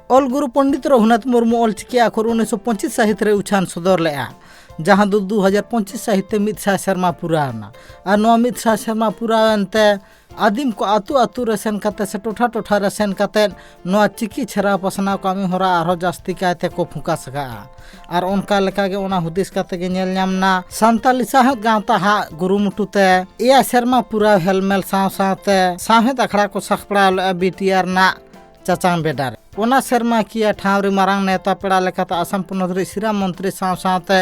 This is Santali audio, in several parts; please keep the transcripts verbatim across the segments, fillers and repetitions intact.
ᱚᱞ ᱜᱩᱨᱩ ᱯᱚᱱᱰᱤᱛ ᱨᱚᱜᱷᱩᱱᱟᱛᱷ ᱢᱩᱨᱢᱩ ᱚᱞᱪᱤᱠᱤ ᱟᱠᱷᱚᱨ ᱩᱱᱤᱥᱥᱚ ᱯᱚᱸᱪᱤᱥ ᱥᱟᱹᱦᱤᱛ ᱨᱮ ᱩᱪᱷᱟᱱ ᱥᱚᱫᱚᱨ ᱞᱮᱫᱼᱟ, ᱡᱟᱦᱟᱸ ᱫᱚ ᱫᱩ ᱦᱟᱡᱟᱨ ᱯᱚᱸᱪᱤᱥ ᱥᱟᱹᱦᱤᱛ ᱛᱮ ᱢᱤᱫ ᱥᱟᱭ ᱥᱮᱨᱢᱟ ᱯᱩᱨᱟᱣ ᱮᱱᱟ᱾ ᱟᱨ ᱱᱚᱣᱟ ᱢᱤᱫ ᱥᱟᱭ ᱥᱮᱨᱢᱟ ᱯᱩᱨᱟᱣ ᱮᱱᱛᱮ ᱟᱹᱫᱤᱢ ᱠᱚ ᱟᱹᱛᱩ ᱟᱹᱛᱩ ᱨᱮ ᱥᱮᱱ ᱠᱟᱛᱮ ᱥᱮ ᱴᱚᱴᱷᱟ ᱴᱚᱴᱷᱟ ᱨᱮ ᱥᱮᱱ ᱠᱟᱛᱮ ᱱᱚᱣᱟ ᱪᱤᱠᱤ ᱪᱷᱮᱨᱟᱣ ᱯᱟᱥᱱᱟᱣ ᱠᱟᱹᱢᱤ ᱦᱚᱨᱟ ᱟᱨᱦᱚᱸ ᱡᱟᱹᱥᱛᱤ ᱠᱟᱭᱛᱮ ᱠᱚ ᱯᱷᱳᱠᱟᱥ ᱟᱠᱟᱫᱼᱟ᱾ ᱟᱨ ᱚᱱᱠᱟ ᱞᱮᱠᱟᱜᱮ ᱚᱱᱟ ᱦᱩᱫᱤᱥ ᱠᱟᱛᱮ ᱜᱮ ᱧᱮᱞ ᱧᱟᱢ ᱮᱱᱟ, ᱥᱟᱱᱛᱟᱞᱤ ᱥᱟᱶᱦᱮᱫ ᱜᱟᱶᱛᱟ ᱦᱟᱜ ᱠᱩᱨᱩᱢᱩᱴᱩ ᱛᱮ ᱮᱭᱟᱭ ᱥᱮᱨᱢᱟ ᱯᱩᱨᱟᱹᱣ ᱦᱮᱞᱢᱮᱞ ᱥᱟᱶ ᱥᱟᱶᱛᱮ ᱥᱟᱶᱦᱮᱫ ᱟᱠᱷᱲᱟ ᱠᱚ ᱥᱟᱯᱲᱟᱣ ᱞᱮᱫᱼᱟ ᱵᱤᱴᱤᱟᱨ ᱨᱮᱱᱟᱜ ᱪᱟᱪᱟᱝ ᱵᱮᱰᱟ ᱨᱮ᱾ ᱚᱱᱟ ᱥᱮᱨᱢᱟ ᱠᱤᱭᱟᱹ ᱴᱷᱟᱶ ᱨᱮ ᱢᱟᱨᱟᱝ ᱱᱮᱣᱛᱟ ᱯᱮᱲᱟ ᱞᱮᱠᱟᱛᱮ ᱟᱥᱟᱢ ᱯᱚᱱᱚᱛ ᱨᱤᱡ ᱥᱤᱨᱟ ᱢᱚᱱᱛᱨᱤ ᱥᱟᱶ ᱥᱟᱶᱛᱮ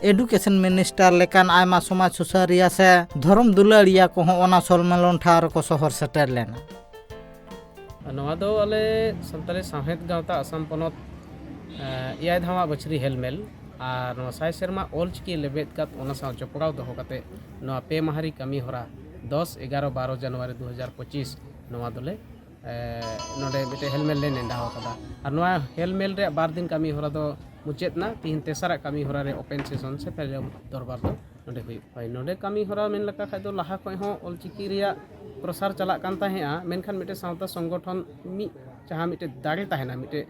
ᱮᱰᱩᱠᱮᱥᱚᱱ ᱢᱤᱱᱤᱥᱴᱟᱨ ᱞᱮᱠᱟᱱ ᱟᱭᱢᱟ ᱥᱚᱢᱟᱡᱽ ᱥᱩᱥᱟᱹᱨᱤᱭᱟᱹ ᱥᱮ ᱫᱷᱚᱨᱚᱢ ᱫᱩᱞᱟᱹᱲᱤᱭᱟᱹ ᱠᱚᱦᱚᱸ ᱚᱱᱟ ᱥᱚᱞᱢᱮᱞᱚᱱ ᱴᱷᱟᱶ ᱨᱮᱠᱚ ᱥᱚᱦᱚᱨ ᱥᱮᱴᱮᱨ ᱞᱮᱱᱟ᱾ ᱱᱚᱣᱟ ᱫᱚ ᱟᱞᱮ ᱥᱟᱱᱛᱟᱲᱤ ᱥᱟᱶᱦᱮᱫ ᱜᱟᱶᱛᱟ ᱟᱥᱟᱢ ᱯᱚᱱᱚᱛ ᱮᱭᱟᱭ ᱫᱷᱟᱣᱟᱜ ᱵᱟᱹᱪᱷᱨᱤ ᱦᱮᱞᱢᱮᱞ ᱟᱨ ᱱᱚᱣᱟ ᱥᱟᱭ ᱥᱮᱨᱢᱟ ᱚᱞ ᱪᱤᱠᱤ ᱞᱮᱵᱮᱫ ᱠᱟᱛ ᱚᱱᱟ ᱥᱟᱶ ᱡᱚᱯᱲᱟᱣ ᱫᱚᱦᱚ ᱠᱟᱛᱮ ᱱᱚᱣᱟ ᱯᱮ ᱢᱟᱦᱟᱨᱤ ᱠᱟᱹᱢᱤ ᱦᱚᱨᱟ ᱫᱚᱥ ᱮᱜᱟᱨᱚ ᱵᱟᱨᱚ ᱡᱟᱱᱩᱣᱟᱨᱤ ᱫᱩ ᱦᱟᱡᱟᱨ ᱯᱚᱸᱪᱤᱥ ᱱᱚᱣᱟ ᱫᱚᱞᱮ ᱱᱚᱰᱮ ᱢᱤᱫᱴᱮᱡ ᱦᱮᱞᱢᱮᱞ ᱞᱮ ᱱᱮᱰᱟ ᱟᱠᱟᱫᱟ᱾ ᱟᱨ ᱱᱚᱣᱟ ᱦᱮᱞᱢᱮᱞ ᱨᱮᱭᱟᱜ ᱵᱟᱨ ᱫᱤᱱ ᱠᱟᱹᱢᱤ ᱦᱚᱨᱟ ᱫᱚ ᱢᱩᱪᱟᱹᱫ ᱮᱱᱟ᱾ ᱛᱤᱦᱤᱧ ᱛᱮᱥᱟᱨᱟᱜ ᱠᱟᱹᱢᱤ ᱦᱚᱨᱟ ᱨᱮ ᱳᱯᱮᱱ ᱥᱮᱥᱚᱱ ᱥᱮ ᱯᱷᱮᱨᱟᱣ ᱫᱚᱨᱵᱟᱨ ᱫᱚ ᱱᱚᱰᱮ ᱦᱩᱭᱩᱜ᱾ ᱦᱳᱭ, ᱱᱚᱰᱮ ᱠᱟᱹᱢᱤ ᱦᱚᱨᱟ ᱢᱮᱱ ᱞᱮᱠᱟ ᱠᱷᱟᱡ ᱫᱚ ᱞᱟᱦᱟ ᱠᱷᱚᱡ ᱦᱚᱸ ᱚᱞᱪᱤᱠᱤ ᱨᱮᱭᱟᱜ ᱯᱨᱚᱥᱟᱨ ᱪᱟᱞᱟᱜ ᱠᱟᱱ ᱛᱟᱦᱮᱸᱜᱼᱟ, ᱢᱮᱱᱠᱷᱟᱱ ᱢᱤᱫᱴᱮᱡ ᱥᱟᱶᱛᱟ ᱥᱚᱝᱜᱚᱴᱷᱚᱱ ᱢᱤᱫ ᱡᱟᱦᱟᱸ ᱢᱤᱫᱴᱮᱡ ᱫᱟᱲᱮ ᱛᱟᱦᱮᱱᱟ, ᱢᱤᱫᱴᱮᱡ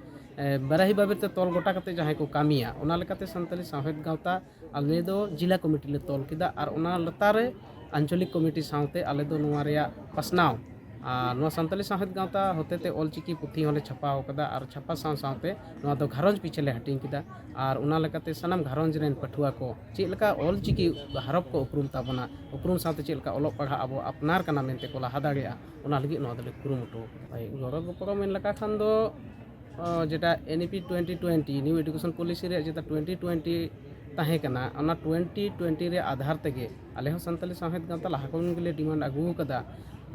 ᱵᱟᱨᱟᱦᱤ ᱵᱟᱵᱮᱨ ᱛᱮ ᱛᱚᱞ ᱜᱚᱴᱟ ᱠᱟᱛᱮ ᱡᱟᱦᱟᱸᱭ ᱠᱚ ᱠᱟᱹᱢᱤᱭᱟ, ᱚᱱᱟ ᱞᱮᱠᱟᱛᱮ ᱥᱟᱱᱛᱟᱞᱤ ᱥᱟᱶᱦᱮᱫ ᱜᱟᱶᱛᱟ ᱟᱞᱮ ᱫᱚ ᱡᱤᱞᱟ ᱠᱚᱢᱤᱴᱤ ᱞᱮ ᱛᱚᱞ ᱠᱮᱫᱟ ᱟᱨ ᱚᱱᱟ ᱞᱟᱛᱟᱨ ᱨᱮ ᱟᱧᱪᱚᱞᱤᱠ ᱠᱚᱢᱤᱴᱤ ᱥᱟᱶᱛᱮ ᱟᱞᱮ ᱫᱚ ᱱᱚᱣᱟ ᱨᱮᱭᱟᱜ ᱯᱟᱥᱱᱟᱣ ᱟᱨ ᱱᱚᱣᱟ ᱥᱟᱱᱛᱟᱞᱤ ᱥᱟᱶᱦᱮᱫ ᱜᱟᱶᱛᱟ ᱦᱚᱛᱮᱛᱮ ᱚᱞᱪᱤᱠᱤ ᱯᱩᱛᱷᱤ ᱦᱚᱸᱞᱮ ᱪᱷᱟᱯᱟᱣ ᱠᱟᱫᱟ ᱟᱨ ᱪᱷᱟᱯᱟ ᱥᱟᱶ ᱥᱟᱶᱛᱮ ᱱᱚᱣᱟ ᱫᱚ ᱜᱷᱟᱨᱚᱸᱡᱽ ᱯᱤᱪᱷᱮ ᱞᱮ ᱦᱟᱹᱴᱤᱧ ᱠᱮᱫᱟ᱾ ᱟᱨ ᱚᱱᱟ ᱞᱮᱠᱟᱛᱮ ᱥᱟᱱᱟᱢ ᱜᱷᱟᱨᱚᱸᱡᱽ ᱨᱮᱱ ᱯᱟᱹᱴᱷᱩᱣᱟᱹ ᱠᱚ ᱪᱮᱫ ᱞᱮᱠᱟ ᱚᱞᱪᱤᱠᱤ ᱦᱟᱨᱚᱯ ᱠᱚ ᱩᱯᱨᱩᱢ ᱛᱟᱵᱚᱱᱟ, ᱩᱯᱨᱩᱢ ᱥᱟᱶᱛᱮ ᱪᱮᱫ ᱞᱮᱠᱟ ᱚᱞᱚᱜ ᱯᱟᱲᱦᱟᱜ ᱟᱵᱚ ᱟᱯᱱᱟᱨ ᱠᱟᱱᱟ ᱢᱮᱱᱛᱮ ᱠᱚ ᱞᱟᱦᱟ ᱫᱟᱲᱮᱭᱟᱜᱼᱟ, ᱚᱱᱟ ᱞᱟᱹᱜᱤᱫ ᱱᱚᱣᱟ ᱫᱚᱞᱮ ᱠᱩᱨᱩᱢᱩᱴᱩ ᱟᱠᱟᱫᱟ᱾ ᱜᱚᱲᱚ ᱜᱚᱯᱚᱲᱚ ᱢᱮᱱ ᱞᱮᱠᱟ ᱠᱷᱟᱱ ᱫᱚ ᱡᱮᱴᱟ NEP twenty twenty, new education policy ᱨᱮᱭᱟᱜ ᱡᱮᱴᱟ twenty twenty ᱛᱟᱦᱮᱸ ᱠᱟᱱᱟ, ᱚᱱᱟ twenty twenty ᱨᱮ ᱟᱫᱷᱟᱨ ᱛᱮᱜᱮ ᱟᱞᱮ ᱦᱚᱸ ᱥᱟᱱᱛᱟᱞᱤ ᱥᱟᱶᱦᱮᱫ ᱜᱟᱶᱛᱟ ᱞᱟᱦᱟ ᱠᱷᱚᱱ ᱜᱮᱞᱮ ᱰᱤᱢᱟᱱᱰ ᱟᱹᱜᱩ ᱟᱠᱟᱫᱟ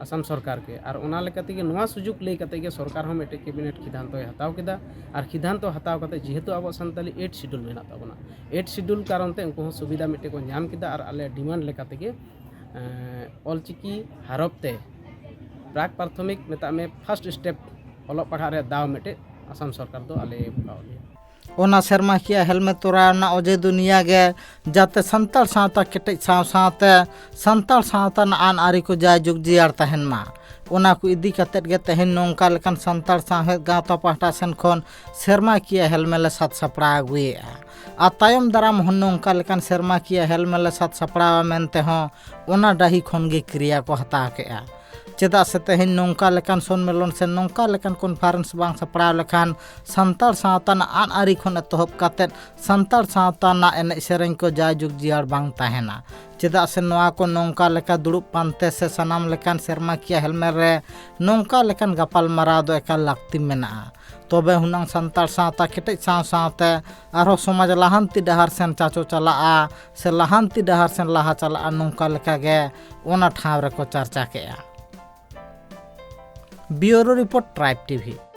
ᱟᱥᱟᱢ ᱥᱚᱨᱠᱟᱨ ᱜᱮ᱾ ᱟᱨ ᱚᱱᱟ ᱞᱮᱠᱟ ᱛᱮᱜᱮ ᱱᱚᱣᱟ ᱥᱩᱡᱩᱜᱽ ᱞᱟᱹᱭ ᱠᱟᱛᱮ ᱜᱮ ᱥᱚᱨᱠᱟᱨ ᱦᱚᱸ ᱢᱤᱫᱴᱮᱡ ᱠᱮᱵᱤᱱᱮᱴ ᱥᱤᱫᱷᱟᱱᱛᱚᱭ ᱦᱟᱛᱟᱣ ᱠᱮᱫᱟ᱾ ᱟᱨ ᱥᱤᱫᱷᱟᱱᱛᱚ ᱦᱟᱛᱟᱣ ᱠᱟᱛᱮ ᱡᱮᱦᱮᱛᱩ ᱟᱵᱚ ᱥᱟᱱᱛᱟᱞᱤ ᱮᱭᱤᱴ ᱥᱤᱰᱩᱞ ᱢᱮᱱᱟᱜ ᱛᱟᱵᱚᱱᱟ, ᱮᱭᱤᱴ ᱥᱤᱰᱩᱞ ᱠᱟᱨᱚᱱ ᱛᱮ ᱩᱱᱠᱩ ᱦᱚᱸ ᱥᱩᱵᱤᱫᱷᱟ ᱢᱤᱫᱴᱮᱡ ᱠᱚ ᱧᱟᱢ ᱠᱮᱫᱟ᱾ ᱟᱨ ᱟᱞᱮ ᱰᱤᱢᱟᱱᱰ ᱞᱮᱠᱟ ᱛᱮᱜᱮ ᱚᱞᱪᱤᱠᱤ ᱦᱟᱨᱚᱯ ᱛᱮ ᱯᱨᱟᱠ ᱯᱨᱟᱛᱷᱚᱢᱤᱠ ᱢᱮᱛᱟᱜ ᱢᱮ ᱯᱷᱟᱥᱴ ᱥᱴᱮᱯ ᱚᱞᱚᱜ ᱯᱟᱲᱦᱟᱜ ᱨᱮᱭᱟᱜ ᱫᱟᱣ ᱢᱤᱫᱴᱮᱡ ᱟᱥᱟᱢ ᱥᱚᱨᱠᱟᱨ ᱫᱚ ᱟᱞᱮ ᱮᱢ ᱠᱟᱣ ᱞᱮᱭᱟ᱾ ᱚᱱᱟ ᱥᱮᱨᱢᱟ ᱠᱤᱭᱟᱹ ᱦᱮᱞᱢᱮᱞ ᱛᱚᱨᱟᱣ ᱨᱮᱱᱟᱜ ᱚᱡᱮ ᱫᱚ ᱱᱤᱭᱟᱹ ᱜᱮ, ᱡᱟᱛᱮ ᱥᱟᱱᱛᱟᱲ ᱥᱟᱶᱛᱟ ᱠᱮᱴᱮᱡ ᱥᱟᱶ ᱥᱟᱶᱛᱮ ᱥᱟᱱᱛᱟᱲ ᱥᱟᱶᱛᱟ ᱨᱮᱱᱟᱜ ᱟᱹᱱ ᱟᱹᱨᱤ ᱠᱚ ᱡᱟᱭᱡᱩᱜᱽ ᱡᱤᱭᱟᱲ ᱛᱟᱦᱮᱱ ᱢᱟ᱾ ᱚᱱᱟ ᱠᱚ ᱤᱫᱤ ᱠᱟᱛᱮᱫ ᱜᱮ ᱛᱮᱦᱮᱧ ᱱᱚᱝᱠᱟ ᱞᱮᱠᱟᱱ ᱥᱟᱱᱛᱟᱲ ᱥᱟᱶᱦᱮᱫ ᱜᱟᱶᱛᱟ ᱯᱟᱦᱴᱟ ᱥᱮᱱ ᱠᱷᱚᱱ ᱥᱮᱨᱢᱟᱠᱤᱭᱟᱹ ᱦᱮᱞᱢᱮᱞ ᱞᱮ ᱥᱟᱛ ᱥᱟᱯᱲᱟᱣ ᱟᱹᱜᱩᱭᱮᱫᱼᱟ᱾ ᱟᱨ ᱛᱟᱭᱚᱢ ᱫᱟᱨᱟᱢ ᱦᱚᱸ ᱱᱚᱝᱠᱟ ᱞᱮᱠᱟᱱ ᱥᱮᱨᱢᱟᱠᱤᱭᱟᱹ ᱦᱮᱞᱢᱮᱞ ᱞᱮ ᱥᱟᱛ ᱥᱟᱯᱲᱟᱣᱟ ᱢᱮᱱᱛᱮ ᱦᱚᱸ ᱚᱱᱟ ᱰᱟᱹᱦᱤ ᱠᱷᱚᱱ ᱜᱮ ᱠᱨᱤᱭᱟ ᱠᱚ ᱦᱟᱛᱟᱣ ᱠᱮᱫᱼᱟ᱾ ᱪᱮᱫᱟᱜ ᱥᱮ ᱛᱮᱦᱮᱧ ᱱᱚᱝᱠᱟ ᱞᱮᱠᱟᱱ ᱥᱚᱱᱢᱮᱞᱚᱱ ᱥᱮ ᱱᱚᱝᱠᱟ ᱞᱮᱠᱟᱱ ᱠᱚᱱᱯᱷᱟᱨᱮᱱᱥ ᱵᱟᱝ ᱥᱟᱯᱲᱟᱣ ᱞᱮᱠᱷᱟᱱ ᱥᱟᱱᱛᱟᱲ ᱥᱟᱶᱛᱟ ᱨᱮᱱᱟᱜ ᱟᱹᱱ ᱟᱹᱨᱤ ᱠᱷᱚᱱ ᱮᱛᱚᱦᱚᱵ ᱠᱟᱛᱮᱫ ᱥᱟᱱᱛᱟᱲ ᱥᱟᱶᱛᱟ ᱨᱮᱱᱟᱜ ᱮᱱᱮᱡ ᱥᱮᱨᱮᱧ ᱠᱚ ᱡᱟᱭᱡᱩᱜᱽ ᱡᱤᱭᱟᱹᱲ ᱵᱟᱝ ᱛᱟᱦᱮᱱᱟ᱾ ᱪᱮᱫᱟᱜ ᱥᱮ ᱱᱚᱣᱟ ᱠᱚ ᱱᱚᱝᱠᱟ ᱞᱮᱠᱟ ᱫᱩᱲᱩᱵ ᱯᱟᱱᱛᱮ ᱥᱮ ᱥᱟᱱᱟᱢ ᱞᱮᱠᱟᱱ ᱥᱮᱨᱢᱟᱠᱤᱭᱟᱹ ᱦᱮᱞᱢᱮᱞ ᱨᱮ ᱱᱚᱝᱠᱟ ᱞᱮᱠᱟᱱ ᱜᱟᱯᱟᱞ ᱢᱟᱨᱟᱣ ᱫᱚ ᱮᱠᱟᱞ ᱞᱟᱹᱠᱛᱤ ᱢᱮᱱᱟᱜᱼᱟ᱾ ᱛᱚᱵᱮ ᱦᱩᱱᱟᱹᱝ ᱥᱟᱱᱛᱟᱲ ᱥᱟᱶᱛᱟ ᱠᱮᱴᱮᱡ ᱥᱟᱶ ᱥᱟᱶᱛᱮ ᱟᱨᱦᱚᱸ ᱥᱚᱢᱟᱡᱽ ᱞᱟᱦᱟᱱᱛᱤ ᱰᱟᱦᱟᱨ ᱥᱮᱱ ᱪᱟᱪᱚ ᱪᱟᱞᱟᱜᱼᱟ ᱥᱮ ᱞᱟᱦᱟᱱᱛᱤ ᱰᱟᱦᱟᱨ ᱥᱮᱱ ᱞᱟᱦᱟ ᱪᱟᱞᱟᱜᱼᱟ, ᱱᱚᱝᱠᱟ ᱞᱮᱠᱟᱜᱮ ᱚᱱᱟ ᱴᱷᱟᱶ ᱨᱮᱠᱚ ᱪᱟᱨᱪᱟ ᱠᱮᱜᱼᱟ᱾ Bureau Report, Tribe T V᱾